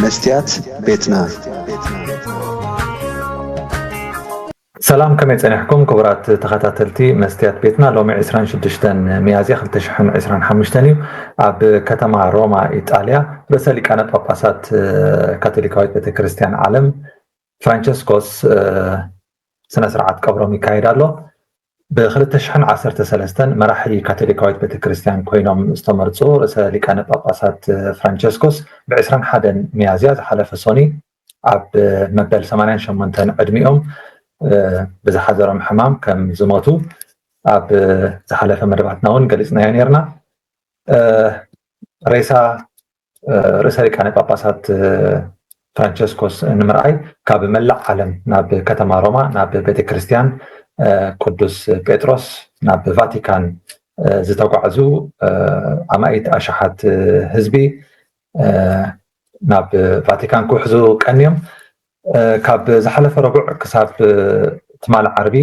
መስትያት ቤትና። ሰላም፣ ከመይ ጸኒሕኩም ክቡራት ተኸታተልቲ መስትያት ቤትና? ሎሚ ዕስራን ሽዱሽተን ሚያዝያ ክልተ ሽሕን ዕስራን ሓሙሽተን እዩ። ኣብ ከተማ ሮማ ኢጣልያ ርእሰ ሊቃነ ጳጳሳት ካቶሊካዊት ቤተክርስትያን ዓለም ፍራንቸስኮስ ስነ ስርዓት ቀብሮም ይካየድ ኣሎ። ብ ክልተ ሽሕን ዓሰርተ ሰለስተን መራሒ ካቶሊካዊት ቤተክርስትያን ኮይኖም ዝተመርጹ ርእሰ ሊቃነ ጳጳሳት ፍራንቸስኮስ ብ ዕስራን ሓደን ሚያዝያ ዝሓለፈ ሶኒ ኣብ መበል ሰማንያን ሸሞንተን ዕድሚኦም ብዝሓዘሮም ሕማም ከም ዝሞቱ ኣብ ዝሓለፈ መደባትና እውን ገሊጽናዮ ነርና። ሬሳ ርእሰ ሊቃነ ጳጳሳት ፍራንቸስኮስ ንምርኣይ ካብ መላእ ዓለም ናብ ከተማ ሮማ ናብ ቤተክርስትያን ቅዱስ ጴጥሮስ ናብ ቫቲካን ዝተጓዕዙ ኣማኢት ኣሽሓት ህዝቢ ናብ ቫቲካን ክውሕዙ ቀንዮም። ካብ ዝሓለፈ ረቡዕ ክሳብ ትማሊ ዓርቢ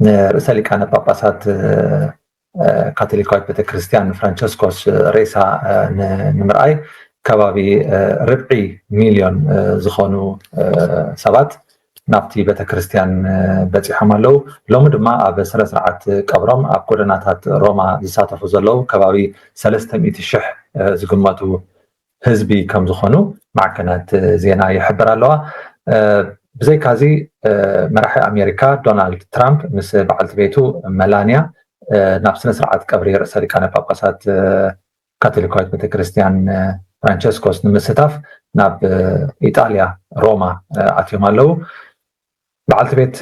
ንርእሰ ሊቃነ ጳጳሳት ካቶሊካዊት ቤተክርስትያን ፍራንቸስኮስ ሬሳ ንምርኣይ ከባቢ ርብዒ ሚልዮን ዝኾኑ ሰባት ናብቲ ቤተክርስትያን በፂሖም ኣለዉ። ሎሚ ድማ ኣብ ስነ ስርዓት ቀብሮም ኣብ ጎደናታት ሮማ ዝሳተፉ ዘለዉ ከባቢ ሰለስተ ሚእቲ ሽሕ ዝግመቱ ህዝቢ ከም ዝኾኑ ማዕከናት ዜና ይሕብር ኣለዋ። ብዘይካዚ መራሒ ኣሜሪካ ዶናልድ ትራምፕ ምስ በዓልቲ ቤቱ መላንያ ናብ ስነ ስርዓት ቀብሪ ርእሰ ሊቃነ ጳጳሳት ካቶሊካዊት ቤተክርስትያን ፍራንቸስኮስ ንምስታፍ ናብ ኢጣልያ ሮማ ኣትዮም ኣለዉ። በዓልቲ ቤት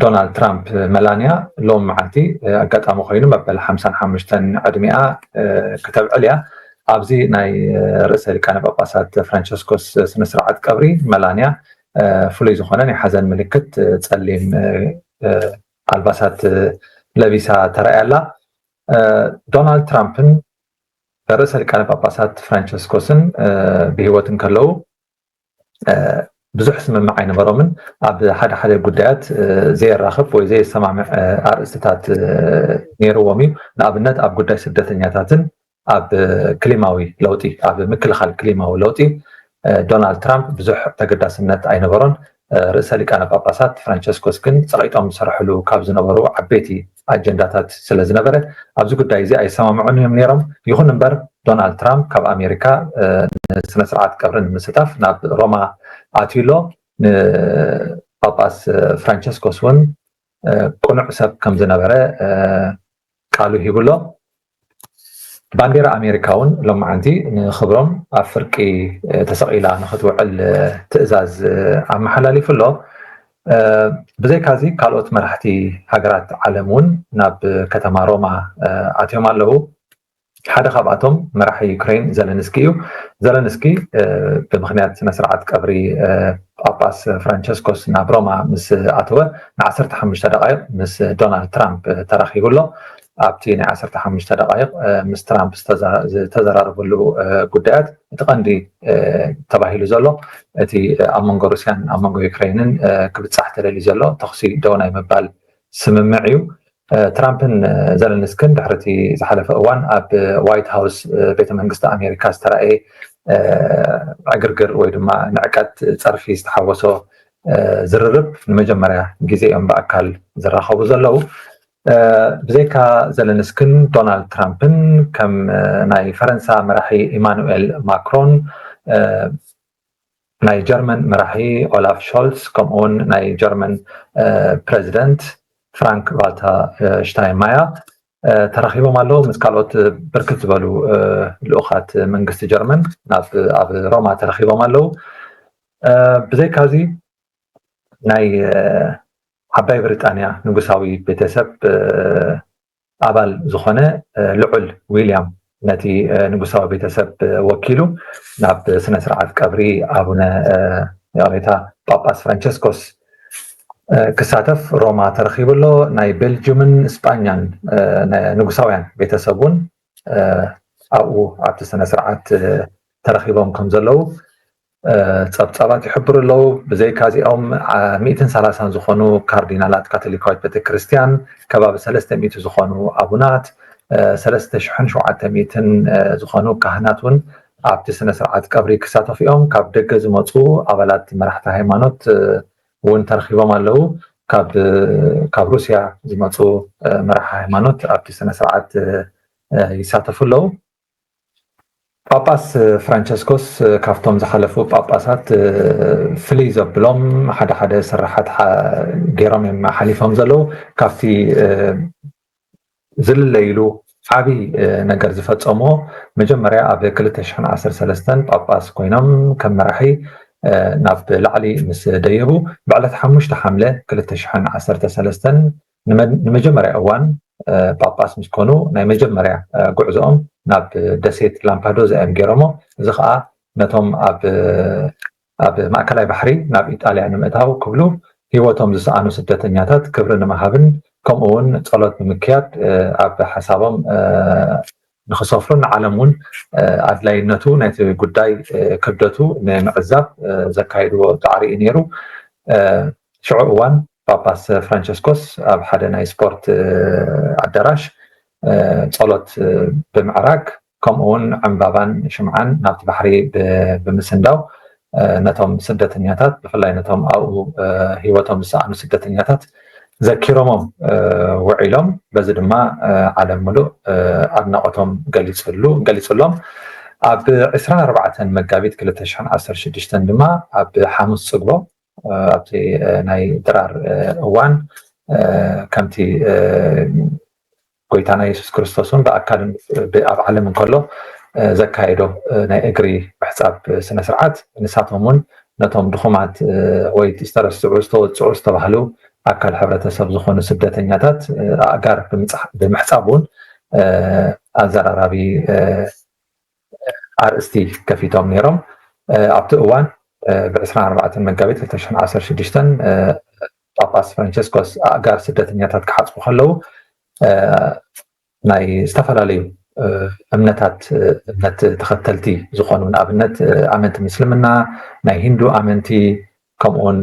ዶናልድ ትራምፕ መላንያ ሎም መዓልቲ ኣጋጣሚ ኮይኑ መበል ሓምሳን ሓሙሽተን ዕድሚኣ ክተብዕል እያ። ኣብዚ ናይ ርእሰ ሊቃነ ጳጳሳት ፍራንቸስኮስ ስነ ስርዓት ቀብሪ መላንያ ፍሉይ ዝኾነ ናይ ሓዘን ምልክት ጸሊም ኣልባሳት ለቢሳ ተራእያ ኣላ። ዶናልድ ትራምፕን ርእሰ ሊቃነ ጳጳሳት ፍራንቸስኮስን ብህይወት እንከለዉ ብዙሕ ስምምዕ ኣይነበሮምን። ኣብ ሓደ ሓደ ጉዳያት ዘየራኽብ ወይ ዘየሰማምዕ ኣርእስትታት ነይርዎም እዩ። ንኣብነት ኣብ ጉዳይ ስደተኛታትን ኣብ ክሊማዊ ለውጢ፣ ኣብ ምክልኻል ክሊማዊ ለውጢ ዶናልድ ትራምፕ ብዙሕ ተገዳስነት ኣይነበሮን። ርእሰ ሊቃነ ጳጳሳት ፍራንቸስኮስ ግን ጸቒጦም ዝሰርሕሉ ካብ ዝነበሩ ዓበይቲ ኣጀንዳታት ስለ ዝነበረ ኣብዚ ጉዳይ እዚ ኣይሰማምዑን እዮም ነይሮም። ይኹን እምበር ዶናልድ ትራምፕ ካብ ኣሜሪካ ንስነ ስርዓት ቀብሪ ንምስታፍ ናብ ሮማ ኣትዩ ኣሎ። ንጳጳስ ፍራንቸስኮስ እውን ቅኑዕ ሰብ ከም ዝነበረ ቃሉ ሂቡ ኣሎ። ባንዴራ ኣሜሪካ እውን ሎማዓንቲ ንክብሮም ኣብ ፍርቂ ተሰቒላ ንክትውዕል ትእዛዝ ኣመሓላሊፉ ኣሎ። ብዘይካዚ ካልኦት መራሕቲ ሃገራት ዓለም እውን ናብ ከተማ ሮማ ኣትዮም ኣለዉ። ሓደ ካብኣቶም መራሒ ዩክሬን ዘለንስኪ እዩ። ዘለንስኪ ብምክንያት ስነ ስርዓት ቀብሪ ጳጳስ ፍራንቸስኮስ ናብ ሮማ ምስ ኣተወ ንዓሰርተ ሓሙሽተ ደቃይቕ ምስ ዶናልድ ትራምፕ ተራኺቡ ኣሎ። ኣብቲ ናይ ዓሰርተ ሓሙሽተ ደቃይቕ ምስ ትራምፕ ዝተዘራረበሉ ጉዳያት እቲ ቀንዲ ተባሂሉ ዘሎ እቲ ኣብ መንጎ ሩስያን ኣብ መንጎ ዩክሬንን ክብፃሕ ተደልዩ ዘሎ ተኽሲ ደው ናይ ምባል ስምምዕ እዩ። ትራምፕን ዘለንስክን ድሕሪ እቲ ዝሓለፈ እዋን ኣብ ዋይት ሃውስ ቤተ መንግስቲ ኣሜሪካ ዝተራእየ ዕግርግር ወይ ድማ ንዕቀት ፀርፊ ዝተሓወሶ ዝርርብ ንመጀመርያ ግዜ እዮም ብኣካል ዝራኸቡ ዘለዉ። ብዘይካ ዘለንስክን ዶናልድ ትራምፕን ከም ናይ ፈረንሳ መራሒ ኢማኑኤል ማክሮን ናይ ጀርመን መራሒ ኦላፍ ሾልስ ከምኡውን ናይ ጀርመን ፕረዚደንት ፍራንክ ቫልተር ሽታይንማየር ተረኺቦም ኣለዉ። ምስ ካልኦት ብርክት ዝበሉ ልኡኻት መንግስቲ ጀርመን ናብ ኣብ ሮማ ተረኺቦም ኣለዉ። ብዘይካዚ ናይ ዓባይ ብሪጣንያ ንጉሳዊ ቤተሰብ ኣባል ዝኾነ ልዑል ዊልያም ነቲ ንጉሳዊ ቤተሰብ ወኪሉ ናብ ስነ ስርዓት ቀብሪ ኣቡነ ይቕሬታ ጳጳስ ፍራንቸስኮስ ክሳተፍ ሮማ ተረኺቡ ኣሎ። ናይ ቤልጅምን ስጳኛን ንጉሳውያን ቤተሰብ እውን ኣብኡ ኣብቲ ስነ ስርዓት ተረኺቦም ከም ዘለዉ ፀብፃባት ይሕብሩ ኣለዉ። ብዘይካ እዚኦም ሚእትን ሰላሳን ዝኾኑ ካርዲናላት ካቶሊካዊት ቤተክርስትያን፣ ከባቢ ሰለስተ ሚእቲ ዝኾኑ ኣቡናት፣ ሰለስተ ሽሕን ሸውዓተ ሚእትን ዝኾኑ ካህናት እውን ኣብቲ ስነ ስርዓት ቀብሪ ክሳተፉ እዮም። ካብ ደገ ዝመፁ ኣባላት መራሕቲ ሃይማኖት እውን ተረኺቦም ኣለዉ። ካብ ሩስያ ዝመፁ መራሒ ሃይማኖት ኣብቲ ስነ ስርዓት ይሳተፉ ኣለዉ። ጳጳስ ፍራንቸስኮስ ካብቶም ዝሓለፉ ጳጳሳት ፍልይ ዘብሎም ሓደ ሓደ ስራሓት ገይሮም እዮም ሓሊፎም ዘለዉ። ካብቲ ዝልለይሉ ዓብይ ነገር ዝፈፀሞ መጀመርያ ኣብ ክልተ ሽሕን ዓሰርተ ሰለስተን ጳጳስ ኮይኖም ከም መራሒ ናብ ላዕሊ ምስ ደየቡ ብዕለት ሓሙሽተ ሓምለ ክልተ ሽሕን ዓሰርተ ሰለስተን ንመጀመርያ እዋን ጳጳስ ምስ ኮኑ ናይ መጀመርያ ጉዕዞኦም ናብ ደሴት ላምፓዶዛ እዮም ገይሮሞ። እዚ ከዓ ነቶም ኣብ ኣብ ማእከላይ ባሕሪ ናብ ኢጣልያ ንምእታው ክብሉ ህይወቶም ዝሰኣኑ ስደተኛታት ክብሪ ንምሃብን ከምኡ እውን ጸሎት ብምክያድ ኣብ ሓሳቦም ንክሰፍሩን ንዓለም እውን ኣድላይነቱ ናይቲ ጉዳይ ክብደቱ ንምዕዛብ ዘካየድዎ ጻዕሪ እዩ ነይሩ። ሽዑ እዋን ጳጳስ ፍራንቸስኮስ ኣብ ሓደ ናይ ስፖርት ኣዳራሽ ጸሎት ብምዕራግ ከምኡ እውን ዕምባባን ሽምዓን ናብቲ ባሕሪ ብምስንዳው ነቶም ስደተኛታት ብፍላይ ነቶም ኣብኡ ህይወቶም ዝሰኣኑ ስደተኛታት ዘኪሮሞም ውዒሎም። በዚ ድማ ዓለም ሙሉእ ኣድናቆቶም ገሊፅሎም። ኣብ ዕስራን ኣርባዕተን መጋቢት ክልተ ሽሕን ዓሰርተ ሽዱሽተን ድማ ኣብ ሓሙስ ፅግቦ ኣብቲ ናይ ድራር እዋን ከምቲ ጎይታና የሱስ ክርስቶስ እውን ብኣካልን ኣብ ዓለም እንከሎ ዘካየዶ ናይ እግሪ ምሕፃብ ስነ ስርዓት ንሳቶም እውን ነቶም ድኹማት ወይ ዝተረስዑ ዝተወፅዑ ዝተባህሉ ኣካል ሕብረተሰብ ዝኾኑ ስደተኛታት ኣእጋር ብምሕፃብ እውን ኣዘራራቢ ኣርእስቲ ከፊቶም ነይሮም። ኣብቲ እዋን ብ ዕስራን ኣርባዕተን መጋቢት ክልተ ሽሕን ዓሰርተ ሽዱሽተን ጳጳስ ፍራንቸስኮስ ኣእጋር ስደተኛታት ክሓፅቡ ከለዉ ናይ ዝተፈላለዩ እምነታት እምነት ተኸተልቲ ዝኾኑ ንኣብነት ኣመንቲ ምስልምና ናይ ሂንዱ ኣመንቲ ከምኡውን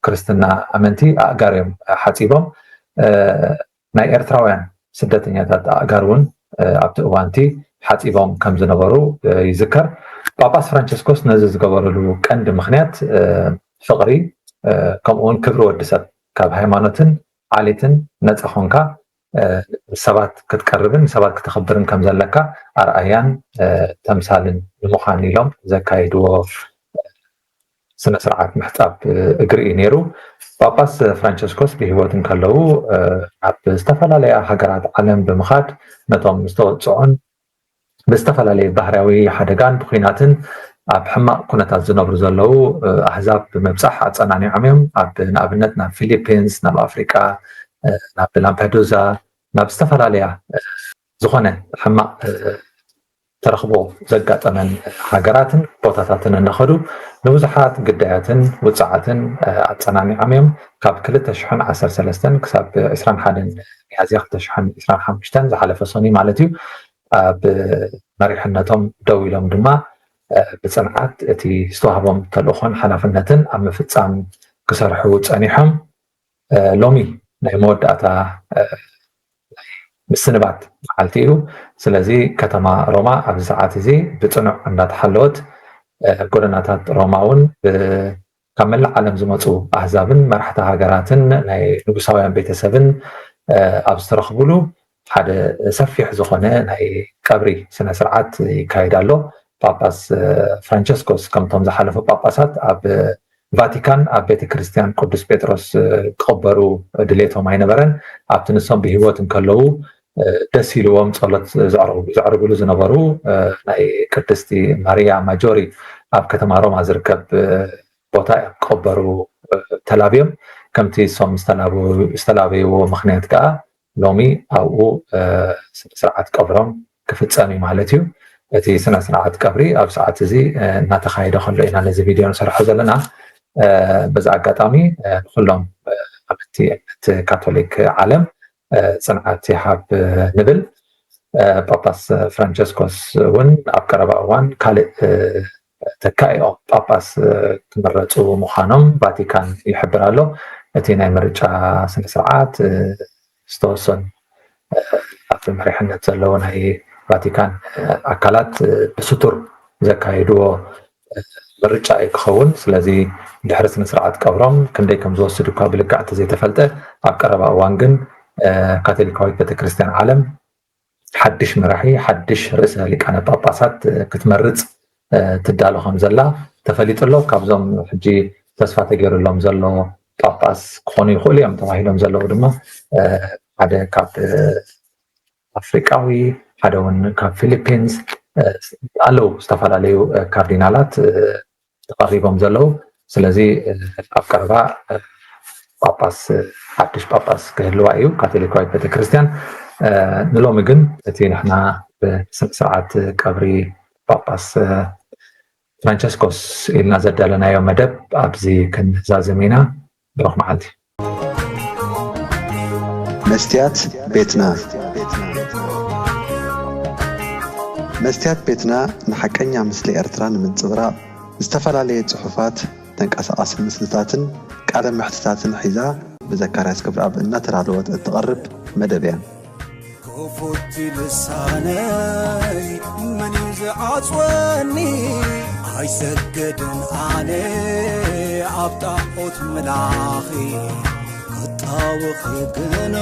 ክርስትና ኣመንቲ ኣእጋር እዮም ሓፂቦም። ናይ ኤርትራውያን ስደተኛታት ኣእጋር እውን ኣብቲ እዋንቲ ሓፂቦም ከም ዝነበሩ ይዝከር። ጳጳስ ፍራንቸስኮስ ነዚ ዝገበረሉ ቀንዲ ምክንያት ፍቕሪ ከምኡውን ክብሪ ወዲ ሰብ ካብ ሃይማኖትን ዓሌትን ነፃ ኮንካ ሰባት ክትቀርብን ሰባት ክተኽብርን ከም ዘለካ ኣርኣያን ተምሳልን ንምዃን ኢሎም ዘካየድዎ ስነ ስርዓት ምሕፃብ እግሪ እዩ ነይሩ። ጳጳስ ፍራንቸስኮስ ብህይወት እንከለዉ ኣብ ዝተፈላለያ ሃገራት ዓለም ብምኻድ ነቶም ዝተወፅዑን ብዝተፈላለየ ባህርያዊ ሓደጋን ብኩናትን ኣብ ሕማቕ ኩነታት ዝነብሩ ዘለዉ ኣህዛብ ብምብፃሕ ኣፀናኒዖም እዮም። ኣብ ንኣብነት ናብ ፊሊፒንስ፣ ናብ ኣፍሪቃ፣ ናብ ላምፐዱዛ፣ ናብ ዝተፈላለያ ዝኾነ ሕማቕ ተረኽቦ ዘጋጠመን ሃገራትን ቦታታትን እናኸዱ ንብዙሓት ግዳያትን ውፅዓትን ኣፀናኒዖም እዮም። ካብ ክልተ ሽሕን ዓሰርተ ሰለስተን ክሳብ ዕስራን ሓደን ሚያዝያ ክልተ ሽሕን ዕስራን ሓሙሽተን ዝሓለፈ ሰኑይ ማለት እዩ ኣብ መሪሕነቶም ደው ኢሎም ድማ ብፅንዓት እቲ ዝተዋህቦም ተልእኾን ሓላፍነትን ኣብ ምፍፃም ክሰርሑ ፀኒሖም። ሎሚ ናይ መወዳእታ ምስንባት መዓልቲ እዩ። ስለዚ ከተማ ሮማ ኣብዚ ሰዓት እዚ ብፅኑዕ እንዳተሓለወት ጎደናታት ሮማ እውን ካብ መላእ ዓለም ዝመፁ ኣህዛብን መራሕቲ ሃገራትን ናይ ንጉሳውያን ቤተሰብን ኣብ ዝተረኽብሉ ሓደ ሰፊሕ ዝኾነ ናይ ቀብሪ ስነ ስርዓት ይካየድ ኣሎ። ጳጳስ ፍራንቸስኮስ ከምቶም ዝሓለፉ ጳጳሳት ኣብ ቫቲካን ኣብ ቤተ ክርስቲያን ቅዱስ ጴጥሮስ ክቕበሩ ድሌቶም ኣይነበረን። ኣብቲ ንሶም ብህይወት እንከለዉ ደስ ኢልዎም ጸሎት ዘዕርጉሉ ዝነበሩ ናይ ቅድስቲ ማሪያ ማጆሪ ኣብ ከተማ ሮማ ዝርከብ ቦታ እዮም ክቕበሩ ተላብዮም። ከምቲ እሶም ዝተላበይዎ ምኽንያት ከዓ ሎሚ ኣብኡ ስነ ስርዓት ቀብሮም ክፍፀም እዩ ማለት እዩ። እቲ ስነ ስርዓት ቀብሪ ኣብ ሰዓት እዚ እናተኻየደ ከሎ ኢና ነዚ ቪድዮ ንሰርሖ ዘለና። በዚ ኣጋጣሚ ንኩሎም ኣመንቲ እምነት ካቶሊክ ዓለም ፅንዓት ይሃብ ንብል። ጳጳስ ፍራንቸስኮስ እውን ኣብ ቀረባ እዋን ካልእ ተካኢኦም ጳጳስ ክምረፁ ምዃኖም ቫቲካን ይሕብር ኣሎ። እቲ ናይ ምርጫ ስነስርዓት ዝተወሰኑ ኣብ መሪሕነት ዘለዉ ናይ ቫቲካን ኣካላት ብስቱር ዘካየድዎ ምርጫ እዩ ክኸውን። ስለዚ ድሕሪ ስነ ስርዓት ቀብሮም ክንደይ ከም ዝወስድ እኳ ብልክዕ እንተዘይተፈልጠ፣ ኣብ ቀረባ እዋን ግን ካቶሊካዊት ቤተክርስትያን ዓለም ሓድሽ መራሒ፣ ሓድሽ ርእሰ ሊቃነ ጳጳሳት ክትመርጽ ትዳሎ ከም ዘላ ተፈሊጡ ኣሎ። ካብዞም ሕጂ ተስፋ ተገይሩሎም ዘሎ ጳጳስ ክኾኑ ይኽእሉ እዮም ተባሂሎም ዘለዉ ድማ ሓደ ካብ ኣፍሪቃዊ፣ ሓደ እውን ካብ ፊሊፒንስ ኣለዉ። ዝተፈላለዩ ካርዲናላት ተቐሪቦም ዘለዉ። ስለዚ ኣብ ቀረባ ጳጳስ፣ ሓድሽ ጳጳስ ክህልዋ እዩ ካቶሊካዊት ቤተክርስትያን። ንሎሚ ግን እቲ ንሕና ብስነ ስርዓት ቀብሪ ጳጳስ ፍራንቸስኮስ ኢልና ዘዳለናዮ መደብ ኣብዚ ክንዛዝም ኢና። ብሩኽ መዓልቲ። መስትያት ቤትና። መስትያት ቤትና ንሓቀኛ ምስሊ ኤርትራ ንምንጽብራቕ ዝተፈላለየ ጽሑፋት፣ ተንቀሳቓሲ ምስልታትን ቃለ መሕትታትን ሒዛ ብዘካርያስ ክብረኣብ እናተዳለወት እትቐርብ መደብ እያ። ክፉት ልሳነይ መን እዩ ዝዓጽወኒ? ኣይሰግድን ኣነ ኣብ ጣዖት ምላኺ፣ ክጣወኺ ግና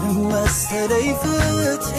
ንመሰለይ ፍትሒ።